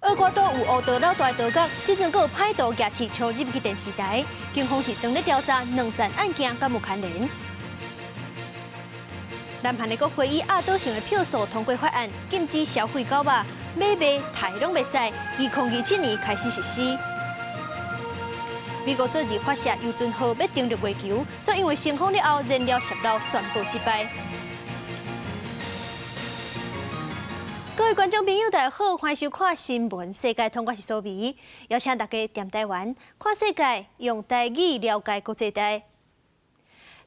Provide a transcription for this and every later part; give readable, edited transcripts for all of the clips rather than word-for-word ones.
厄瓜多有烏道老大島國，這陣閣有歹徒攑刺衝入去電視台，警方是當咧調查兩件案件敢有牽連。南韓的國會以壓倒性的票數通過法案，禁止消費狗肉，買賣刣攏袂使，2027年開始實施。美國昨日發射遊船號欲登陸月球，卻因為升空了後燃料洩漏，宣布失敗。各位觀眾朋友，大家好，歡迎收看新聞世界通，我是蘇美，邀請大家踮台灣看世界，用台語了解國際大。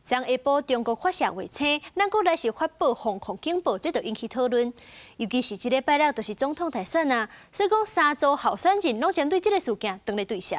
昨下晡中國發射衛星，咱國內是發布防空警報，這就引起討論。尤其是這禮拜六就是總統大選啊，所以講三組候選人攏針對這个事件當咧對射。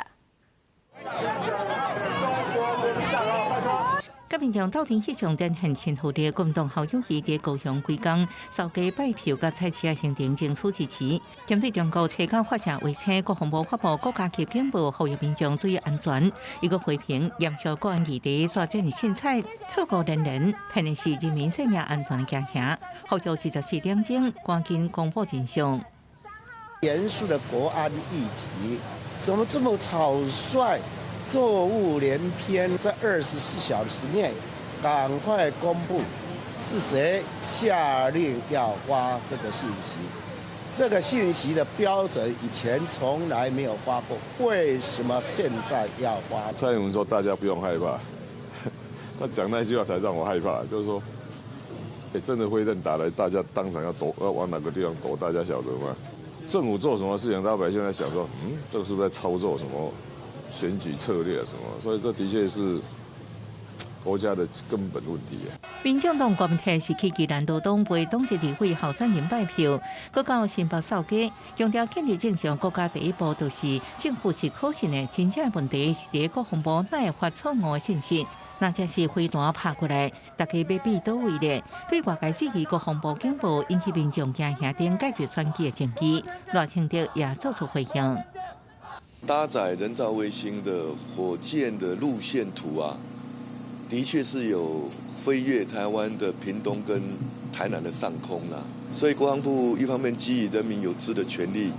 佮民眾鬥陣翕相展現親和力，國民黨侯友宜佇高雄規工掃街拜票佮菜市仔行程爭取支持。針對中國初九發射衛星，國防部發布國家級警報，呼籲民眾注意安全。伊閣批評嚴肅國安議題煞這爾凊彩，錯誤連連，騙的是人民生命安全的驚嚇。呼籲24點鐘趕緊公布真相。嚴肅的國安議題，怎麼這麼草率？錯誤連篇，在24小時內趕快公布是誰下令要發這個信息。這個信息的標準以前從來沒有發過，為什麼現在要發？蔡英文說大家不用害怕，他講那句話才讓我害怕，就是說，欸，真的飛彈打來，大家當場要躲，要往哪個地方躲？大家曉得嗎？政府做什麼事情，老百姓在想說，嗯，這個是不是在操作什麼？選舉策略什麼，所以這的確是國家的根本問題。民進黨郭文是去宜蘭羅東為黨籍立委候選人拜票，閣到新北掃街，強調建立正常國家第一步就是政府是可信的，真正的問題是佇國防部哪會發錯誤的信息，若這是飛彈拍過來，大家欲避佗位咧？對外界質疑國防部警報引起民眾驚嚇等解決選舉的證據，賴清德也做出回應。搭載人造衛星的火箭的路線圖啊，的確是有飛越台灣的屏東跟台南的上空啦。所以國防部一方面基於人民有知的權利，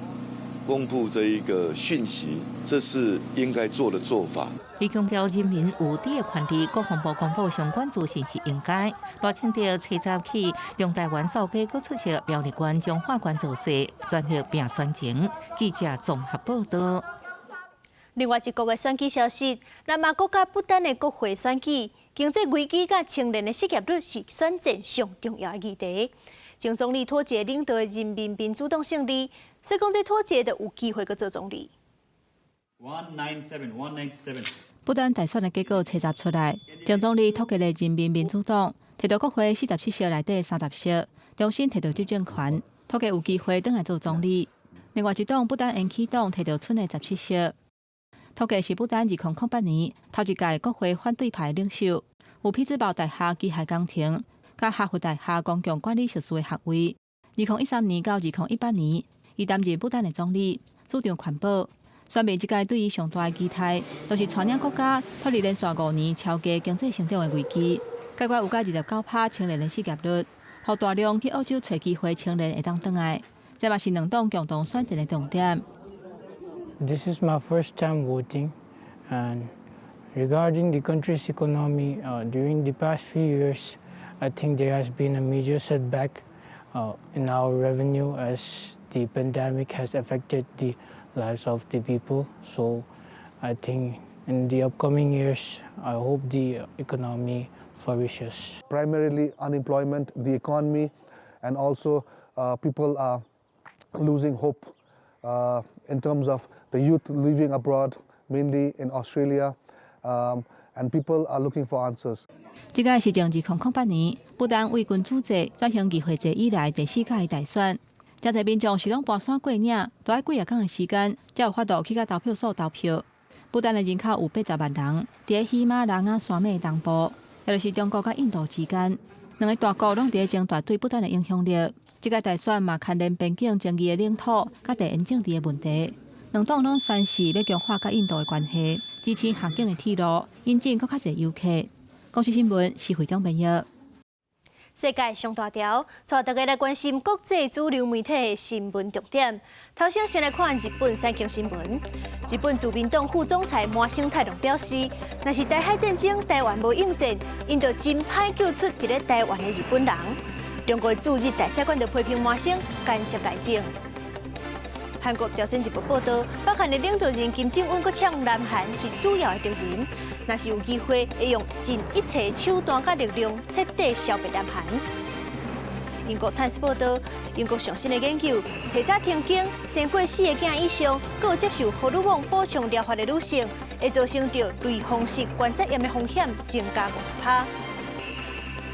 公布這一個訊息，這是應該做的做法。伊強調人民有知的權利，國防部公布相關資訊是應該。賴清德初十去中台灣掃街，閣出席苗栗縣彰化縣造勢，全力拼選情。記者綜合報道。另外一國的選舉消息，南亞國家不丹的國會選舉，經濟危機佮青年的失業率是選戰上重要的議題。前總理托傑領導的人民民主黨勝利，所以講這托傑就有機會閣做總理。 197, 197. 不丹大選的結果初十出來，前總理托傑的人民民主黨摕到國會47席內底30席，重新摕到執政權，托傑有機會轉來做總理。另外一黨不丹延禧黨摕到賰的17席。托傑是不丹2008年頭一屆國會反對派領袖，有匹茲堡大學機械工程、佮哈佛大學公共管理碩士的學位。2013年到2018年，伊擔任不丹的總理，主張環保。選民這屆對伊上大的期待，就是帶領國家脫離連續5年超低經濟成長的危機，解決有甲29%青年的失業率，予大量去澳洲揣機會青年會當轉來。這嘛是兩黨共同選戰的重點。 This is my first time voting, and regarding the country's economy, during the past few years, I think there has been a major setback in our revenue as the pandemic has affected the lives of the people. So I think in the upcoming years, I hope the economy flourishes. Primarily unemployment, the economy, and also people are losing hope in terms of the youth living abroad, mainly in Australia, and people are looking for answers. 這屆是自2008年不丹為君主制轉型議會制以來第四屆大選，誠濟民眾是攏跋山過嶺，都愛幾仔工的時間，才有法度去到投票所投票。不丹的人口有80萬人，佇喜馬拉雅山脈東部，也就是中國佮印度之間，兩个大國攏佇咧爭奪對不丹的影響力。這屆大選嘛，牽連邊境爭議的領土佮地緣政治的問題。兩黨攏宣示欲強化佮印度的關係，支持紲境的鐵路，引進閣較濟遊客。公視新聞，施惠中編譯。世界上大條，帶大家來關心國際主流媒體的新聞重點。頭先先來看日本產經新聞。日本自民黨副總裁麻生太郎表示，若是台海戰爭台灣無應戰，𪜶就真歹救出佇咧台灣的日本人。中國駐日大使館就批評麻生干涉內政。韓國朝鮮日報報導，北韓的領導人金正恩閣嗆南韓是主要的敵人，若是有機會，會用盡一切手段佮力量徹底消滅南韓。英國泰斯報導，英國上新的研究，提早停經、生過四個囝以上，閣有接受荷爾蒙補充療法的女性，會造成著類風濕關節炎的風險增加50%。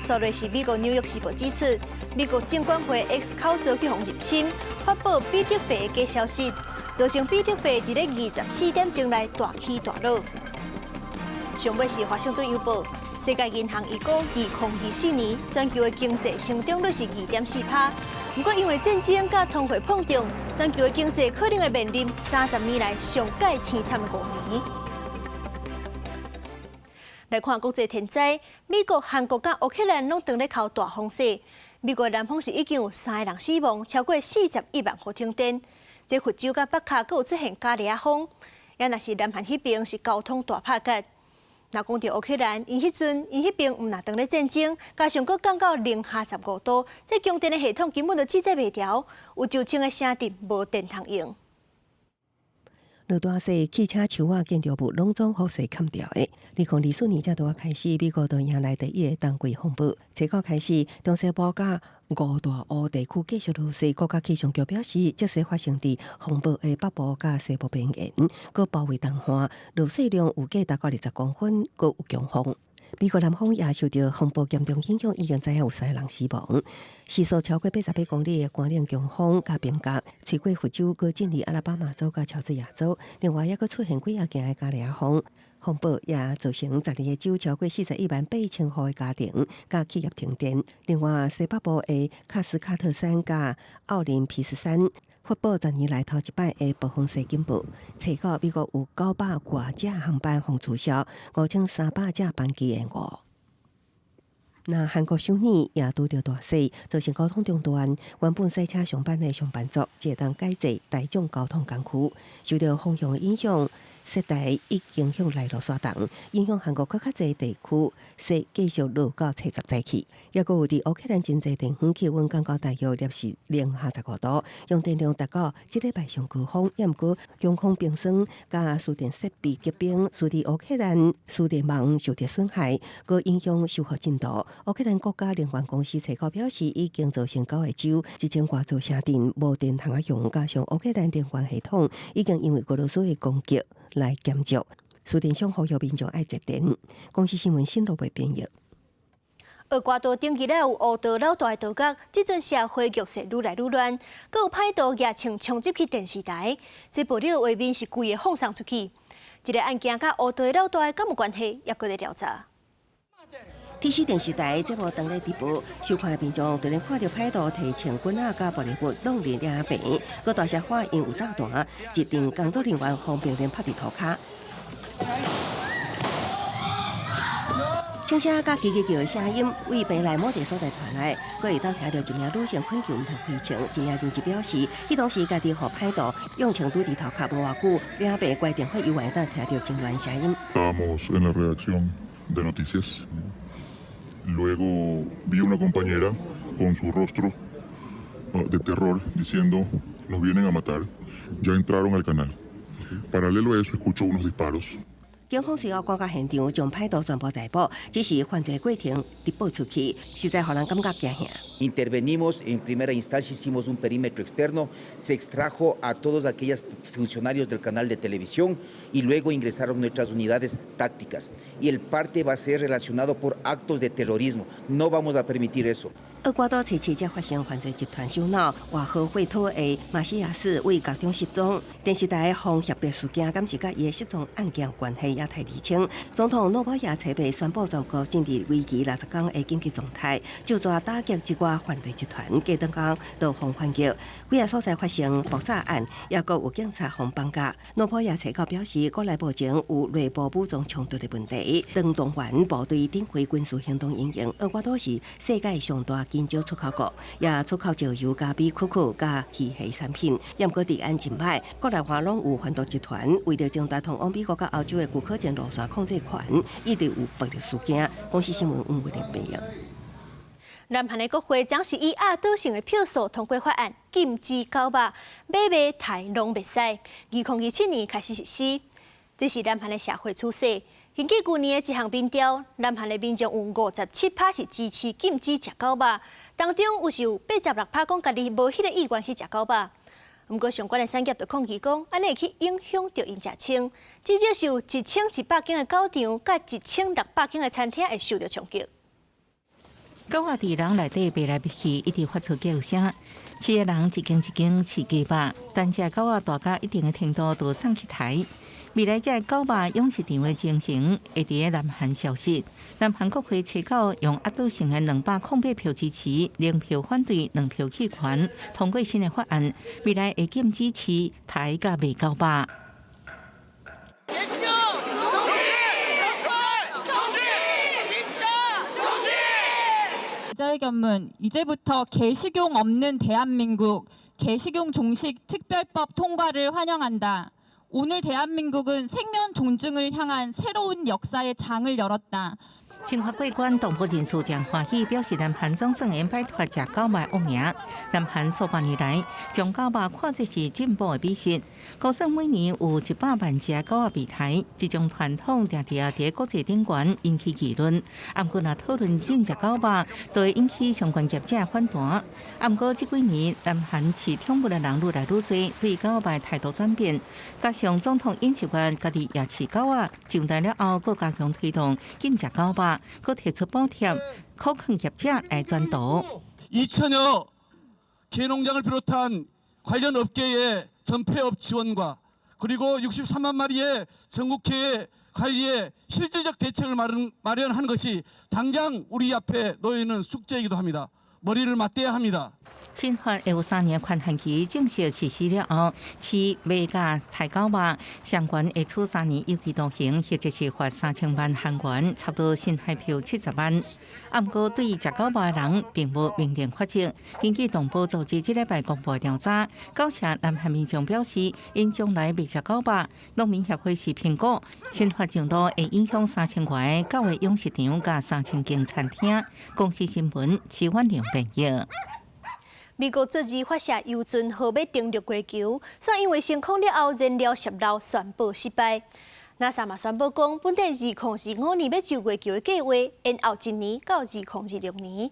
煞落是美國紐約時報指出，美國證管會 X 口罩去予入侵，發布比特幣的假消息，造成比特幣佇咧24點鐘內大起大落。上尾是華盛頓郵報，世界銀行預估2024年全球的經濟成長率是2.4%，毋過因為戰爭佮通貨膨脹，全球的經濟可能會面臨30年來上蓋淒慘的5年。來看國際天災，美國、韓國佮烏克蘭攏當咧哭大風雪。美國南方是已經有三个人死亡，超過41萬戶停電。這佛州佮北卡閣有出現伽利亞風，也若是南韓彼邊是交通大拍結。若講著烏克蘭，𪜶彼陣𪜶彼邊毋但當咧戰爭，加上閣降到零下15度，這供電的系統根本就制裁袂牢，有9,000個城鎮無電通用。落大雪，汽車、樹仔、建築物攏總予雪崁著的。2024年才拄仔開始，美國就迎來第一個冬季風暴。初九開始，中西部佮五大湖地區繼續落雪。國家氣象局表示，這雪發生佇風暴的北部佮西部邊緣，閣包圍東岸，落雪量預計達到20公分，閣有強風。美國南方也受著風暴嚴重影響，已經知影有三個人死亡。時速超過88公里的寒冷強風佮冰角，吹過佛州，閣進入阿拉巴馬州佮喬治亞州。另外，抑閣出現幾仔件的伽利亞風，風暴也造成12個州超過41萬8千戶的家庭佮企業停電。另外，西北部的卡斯卡特山佮奧林匹斯山發布10年來頭一擺的暴風雪警報。初九，美國有900外架航班予取消，5300架班機延誤。那韓國首爾也拄著大雪，造成交通中斷。原本駛車上班的上班族，才會當改坐大眾交通工具，受著風向影響，雪帶已經向內陸徙動，影響韓國閣較濟地區，雪繼續落到初十早起。抑閣有佇烏克蘭真濟地方氣溫降到大約攝氏零下15度，用電量達到這禮拜上高峰。抑毋過強風冰霜佮輸電設備結冰，使得烏克蘭輸電網受著損害，閣影響修復進度。烏克蘭國家能源公司初九表示，已經造成九個州1000外座城鎮無電通仔用，加上烏克蘭能源系統已經因為俄羅斯的攻擊來減弱，輸電商呼籲民眾愛節電。公視新聞新羅的編譯。厄瓜多頂日咧有烏道老大的島國，這陣社會局勢愈來愈亂，閣有歹徒舉槍衝入去電視台，這爆料畫面是規个放送出去。這个案件佮烏道的老大敢有關係，猶閣咧調查。天視電視台節目當咧直播，收看的民眾突然看著歹徒提槍棍仔佮玻璃物弄入攝影棚，閣大聲喊𪜶有炸彈，一陣工作人員予病人拍佇塗跤。槍聲佮嘰嘰叫的聲音，對棚內某一个所在傳來，閣會當聽著一名女性懇求毋通開槍。一名人質表示，彼當時家己予歹徒用槍拄佇頭殼無偌久，兩邊關電話猶會當聽著真亂聲音。 Estábamos en la redacción de noticias. Luego vi una compañera con su rostro de terror diciendo: "Nos vienen a matar, ya entraron al canal". Paralelo a eso, escucho unos disparos. 警方隨後趕到現場，將歹徒全部逮捕，只是犯罪過程直播出去，實在予人感覺驚嚇。 Intervenimos en primera instancia, hicimos un perímetro externo, se extrajo a todos aquellos funcionarios del canal de televisión y luego ingresaron nuestras unidades tácticas. Y el parte va a ser relacionado por actos de terrorismo. No vamos a permitir eso. 厄瓜多初七才發現犯罪集團首腦瓦赫惠托的馬西亞斯為獄中失蹤。電視台予脅迫事件，敢是佮伊的失蹤案件有關係，也待釐清。總統諾博亞初八宣布全國進入為期60天的緊急狀態，就抓打擊這寡犯罪集團。過當工就予反擊，幾个所在發生爆炸案，也閣有警察予綁架。諾博亞初九表示，國內目前有內部武裝衝突的問題，當動員部隊展開軍事行動因應。厄瓜多是世界上大金蕉出口國，也出口石油、咖啡、可可佮魚蝦產品。毋過治安真歹，國內外攏有販毒集團為著爭奪通往美國佮歐洲的古柯鹼路線控制權，一直有暴力事件。公視新聞吳偉玲編譯。南韓的國會將是以壓倒性的票數通過法案，禁止狗肉買賣刣攏袂使。2027年開始實施。這是南韓的社會趨勢。根據舊年的一項民調，南韓的民眾有57%是支持禁止食狗肉，當中有是有86%講家己無彼个意願去食狗肉。毋過相關的產業就抗議講，按呢會去影響著𪜶食穿，至少是有1100間的狗場，佮1600間的餐廳會受著衝擊。狗仔佇人內底爬來爬去，一直發出叫聲。飼的人一間一間飼雞肉，但這狗仔大到一定的程度，就送去刣。未來這狗肉養殖場的情形會佇咧南韓消失。南韓國會初九用壓倒性的208票支持，0票反對，2票棄權，通過新的法案。未來會禁止飼刣佮賣狗肉。 기자회견문 이제부터 개식용 없는 대한민국 개식용 종식 특별법 통과를 환영한다. 오늘 대한민국은 생명 존중을 향한 새로운 역사의 장을 열었다. 新法過關，動保人士誠歡喜，表示南韓總算會擺脫食狗肉惡名。南韓數百年來將狗肉看作是進補的美食，估算每年有100萬隻狗仔被刣。這種傳統定定佇國際頂懸引起議論。毋過若討論禁食狗肉，就會引起相關業者反彈。毋過這幾年南韓飼寵物的人愈來愈濟，對狗肉態度轉變，加上總統尹錫悅家己也飼狗仔，上台了後，閣加強推動禁食狗肉。閣提出補貼，苦勸業者來轉投。 2천여 개농장을 비롯한 관련 업계의 전폐업 지원과 그리고 63만 마리의 전국개 관리에 실질적 대책을 마련하는 것이 당장 우리 앞에 놓여 있는 숙제이기도 합니다. 머리를 맞대야 합니다. 新法會有3年寬限期正式實施了後，飼賣佮刣狗肉相關會處3年有期徒刑，或者是罰3000萬韓元，差不多新台幣70萬。毋過對食狗肉的人並無明定罰則。根據動保組織這禮拜公布的調查，九成南韓民眾表示，𪜶將來袂食狗肉。農民協會是評估，新法上路會影響3000外狗的養殖場佮3000間餐廳。公視新聞，徐婉玲編譯。美國昨日發射遊船號欲登陸月球，煞因為升空了後燃料洩漏，宣布失敗。NASA 嘛宣布講，本底2025年欲上月球的計劃延後一年到2026年。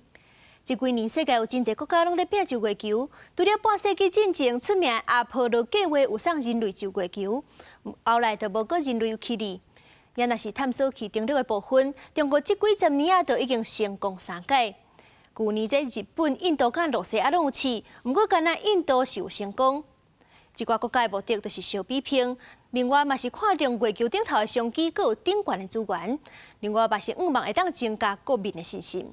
這幾年世界有真濟國家攏咧拚上月球，除了半世紀進前出名阿波羅計劃有送人類上月球，後來就無閣人類有去哩。也若是探索器登陸的部分，中國這幾十年啊，就已經成功三擺。舊年這日本、印度佮羅西亞攏有試，毋過干焦印度是有成功。這寡國家的目的就是相比拼，另外嘛是看重月球頂頭的商機，閣有頂懸的資源，另外嘛是向望會當增加國民的信心。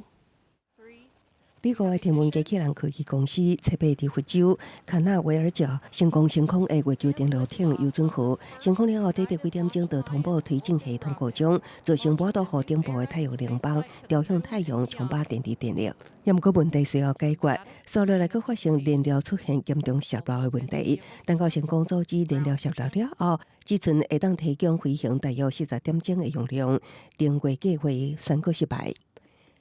美國的天文機器人科技公司初八佇佛州卡納維爾角成功升空的月球登陸艇遊船號，升空了後，短短幾點鐘就通報推進系統故障，造成無法度予頂部的太陽能板調向太陽充飽電池電力。毋過問題需要解決，紲落來閣發生燃料出現嚴重洩漏的問題。等到成功阻止燃料洩漏了後，只賰會當提供飛行大約40點鐘的容量，登月計劃宣告失敗。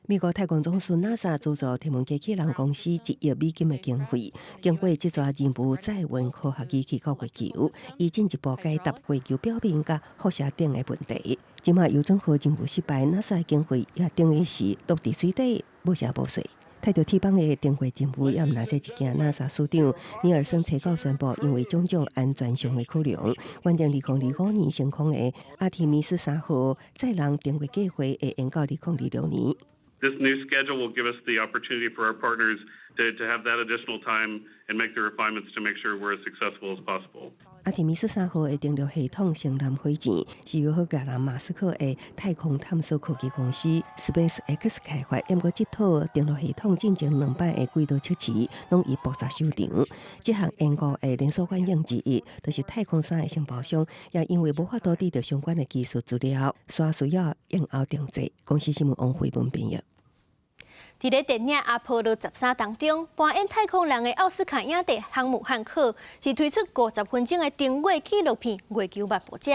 美國太空總署 NASA 資助天文機器人公司1億美金的經費，經過這逝任務載運科學儀器到月球，以進一步解答月球表面佮輻射等的問題。這馬遊船號任務失敗，NASA 經費也等於是落佇水底，無聲無息。提著鐵板的登月任務也毋但這一件，NASA 署長尼爾森初九宣布，因為種種安全上的考量，原定2025年升空的阿提米斯3號載人登月計劃會延到2026年。This new schedule will give us the opportunity for our partners to have that additional time and make the refinements to make sure we're as successful as possible. 阿提米斯3號的登陸系統星艦火箭是由好個人馬斯克的太空探索科技公司 SpaceX 開發，毋過這套登陸系統進前兩擺的軌道測試，攏以爆炸收場。這項延誤的連鎖反應之一，就是太空衫的承包商也因為無法度得著相關的技術資料，所以需要延後定製。公視新聞王慧文編譯。佇咧電影《阿波羅十三》當中，扮演太空人的奧斯卡影帝湯姆漢克是推出50分鐘的登月紀錄片《月球漫步者》，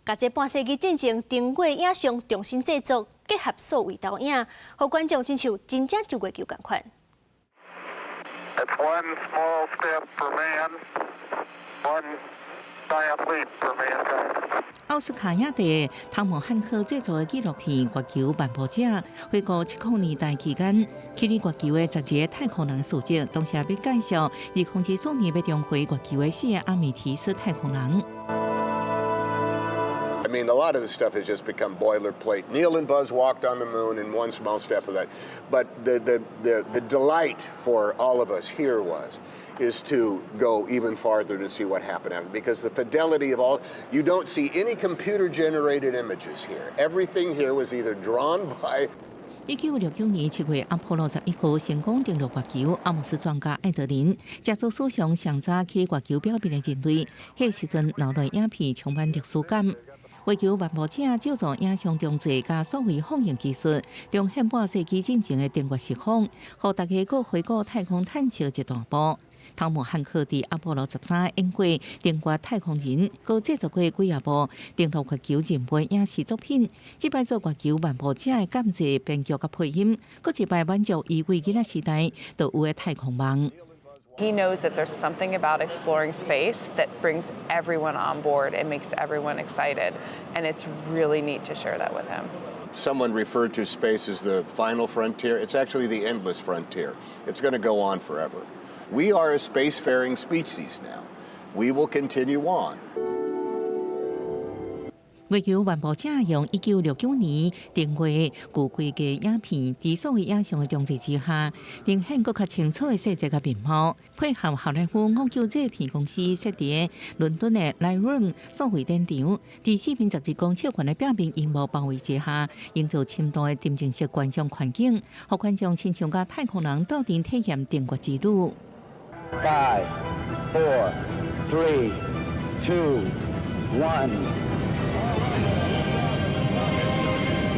共這半世紀進前登月影像重新製作，結合數位投影，予觀眾親像真正上月球仝款。 It's one small step for man, one giant leap for mankind. 奧斯卡影帝湯姆漢克製作的紀錄片《月球漫步者》，回顧70年代期間去月球的12個太空人事蹟，同時也欲介紹2024年欲重回月球的四個阿米提斯太空人。 I mean, a lot of the stuff has just become boilerplate. Neil and Buzz walked on the moon in one small step of that. But the delight for all of us here is to go even farther to see what happened after. Because the fidelity of all, you don't see any computer generated images here. Everything here was either drawn by 1969年7月，阿波羅11號成功登陸月球，阿姆斯壯佮艾德林，成做史上上早去月球表面的人類。彼時陣留落影片充滿歷史感。月球漫步者借助影像重製佮數位放映技術，重現半世紀進前的登月實況，予大家閣回顧太空探測一大步。湯姆漢克佇阿波羅十三演過登月太空人，閣製作過幾仔部登陸月球任務影視作品。這擺做月球漫步者的監製、編劇佮配音，閣一擺滿足伊對囡仔時代就有的太空夢。 He knows that there's something about exploring space that brings everyone on board and makes everyone excited, and it's really neat to share that with him. Someone referred to space as the final frontier. It's actually the endless frontier. It's going to go on forever. We are a spacefaring species now. We will continue on. 月球漫步者用1969年登月舊規格影片，佇數位影像的重製之下，呈現閣較清楚的細節佮面貌。配合好萊塢五九製片公司設佇倫敦的 Lightroom 數位展場，佇4面12公尺懸的表面螢幕包圍之下，營造深度的沉浸式觀賞環境，予觀眾親像佮太空人鬥陣體驗登月之旅。 Five, four, three, two, one.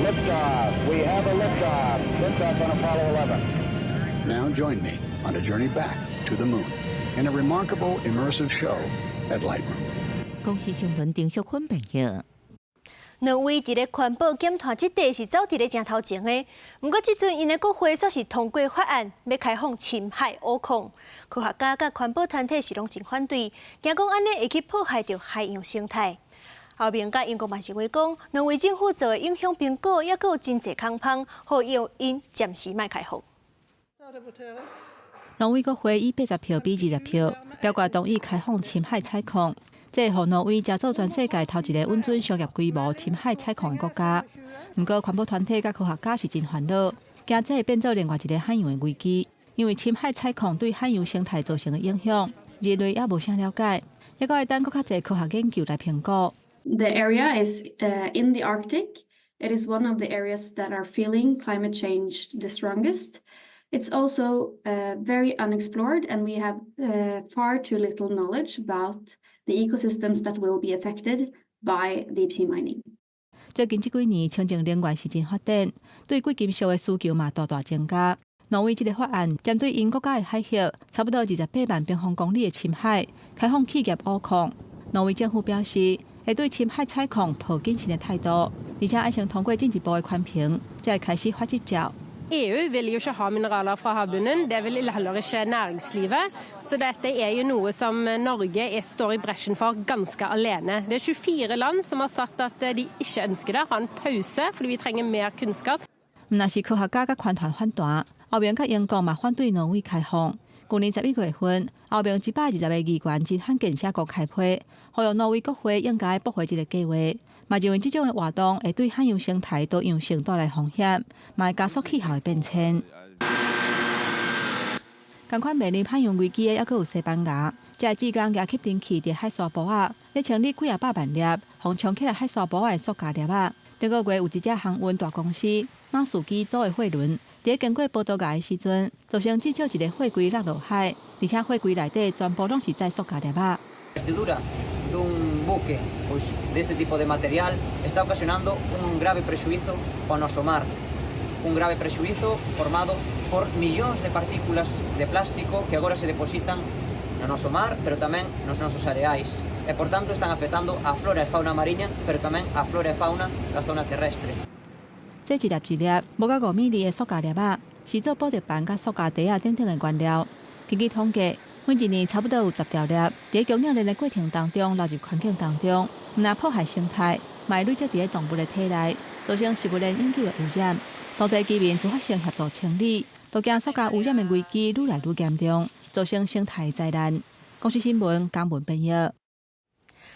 Liftoff. We have a liftoff. Liftoff on Apollo 11. Now join me on a journey back to the moon in a remarkable immersive show at Lightroom. 公視新聞丁淑芬編譯。挪威佇咧環保減碳這塊是走佇咧正頭前的，毋過這陣𪜶的國會煞是通過法案，欲開放深海挖礦。科學家佮環保團體是攏真反對，驚講按呢會去破壞著海洋生態。歐盟佮英國嘛認為講，挪威政府做的影響評估，猶閣有真濟空縫，予𪜶暫時莫開放。挪威國會以80票比20票，表決同意開放深海採礦。這會予挪威成做全世界頭一个允准商業規模深海採礦的國家。毋過環保團體佮科學家是真煩惱，驚這會變做另外一个海洋的危機，因為深海採礦對海洋生態造成的影響，人類猶無啥了解，猶閣愛等閣較濟科學研究來評估。 The area is in the Arctic. It is one of the areas that are feeling climate change the strongest. It's also very unexplored, and we have far too little knowledge about the ecosystems that will be affected by deep sea mining. 最近這幾年，清潔能源是真發展，對貴金屬的需求嘛大大增加。挪威這个法案針對𪜶國家的海域，差不多28萬平方公里的深海，開放企業挖礦。挪威政府表示，會對深海採礦抱謹慎的態度，而且愛先通過進一步的環評，才會開始發執照。 EU vil jo ikke ha mineraler fra havbunnen, det vil heller ikke næringslivet. Så dette er jo noe som Norge står i bresjen for ganske alene. Det er 24 land som har sagt at de ikke ønsker det, ha en pause fordi vi trenger mer kunnskap. 毋但是科學家佮環團反彈，歐盟佮英國嘛反對挪威開放。去年11月份，歐盟120個議員真罕見寫公開批，呼籲挪威國會應該駁回這个計畫。嘛認為這種的活動會對海洋生態多樣性帶來風險，嘛會加速氣候的變遷。仝款面臨海洋危機的，猶閣有西班牙，這个志工舉吸塵器佇海沙埔仔，咧清理幾仔百萬粒，予衝起來海沙埔仔的塑膠粒仔。頂個月有一隻航運大公司馬士基組的貨輪，佇經過葡萄牙的時陣，造成至少一個貨櫃落落海，而且貨櫃內底全部攏是載塑膠粒仔。 Dun buque, pois, deste tipo de material está ocasionando un grave prexuízo ao noso mar. Un grave prexuízo formado por millóns de partículas de plástico que agora se depositan no noso mar, pero tamén nos nosos areais. E, por tanto, están afectando á flora e fauna mariña, pero tamén á flora e fauna da zona terrestre. 這一粒一粒無到5米的塑膠粒仔，是做寶特瓶佮塑膠袋仔等等的原料。根據統計，每一年差不多有10兆粒，佇供應鏈的過程當中流入環境當中，毋但破壞生態，嘛會累積佇動物的體內，造成食物鏈永久的污染。當地居民自發性協助清理，都驚塑膠污染的危機愈來愈嚴重，造成生態災難。公視新聞江文編譯。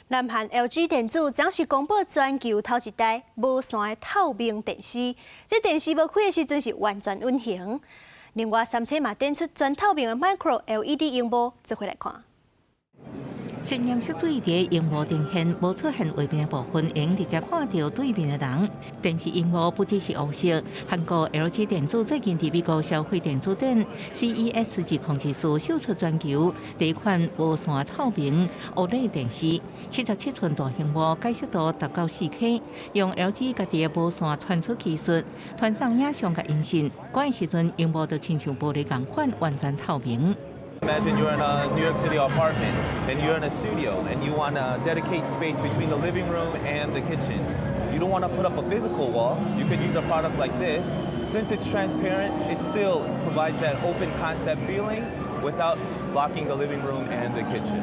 南韓 LG 電子昨是公布全球頭一台無線的透明電視，這電視無開的時陣是完全隱形。另外，三星嘛展出全透明的 Micro LED 螢幕，做伙來看。鮮豔色水佇螢幕呈現，無出現畫面的部分，會用直接看著對面的人。電視螢幕不只是烏色，韓國 LG 電子最近佇美國消費電子展 CES 2024秀出全球第一款無線透明 OLED 電視，77寸大螢幕，解析度達到 4K，用 LG 家己的無線傳輸技術，傳送影像佮音訊，關的時陣螢幕就親像玻璃仝款，完全透明。 Imagine you're in a New York City apartment and you're in a studio and you want to dedicate space between the living room and the kitchen. You don't want to put up a physical wall. You could use a product like this. Since it's transparent, it still provides that open concept feeling without blocking the living room and the kitchen.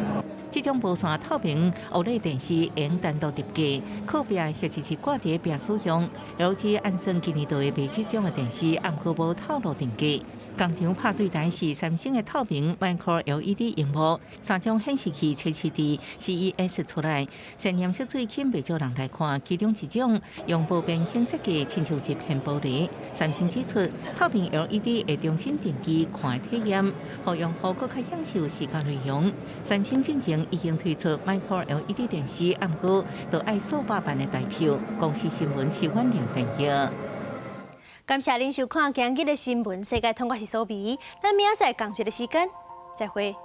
這種無線透明 OLED 電視會用單獨入架，靠壁或者是掛佇壁使用。LG 按算今年就會賣這種的電視，毋過無透露定價。仝場拍對台是三星的透明 Micro LED 螢幕，三種顯示器測試佇 CES 出來，鮮豔色水吸引袂少人來看。其中一種用薄片形設計，親像一片玻璃。三星指出，透明 LED 會重新定義看的體驗，予用戶閣較享受視覺內容。三星進前已經推出 Micro LED 電視，毋過都愛數百萬的台票。公視新聞徐婉玲編譯。感謝恁收看今日的新聞世界通，我是蘇比，咱明仔載仝一个時間，再會。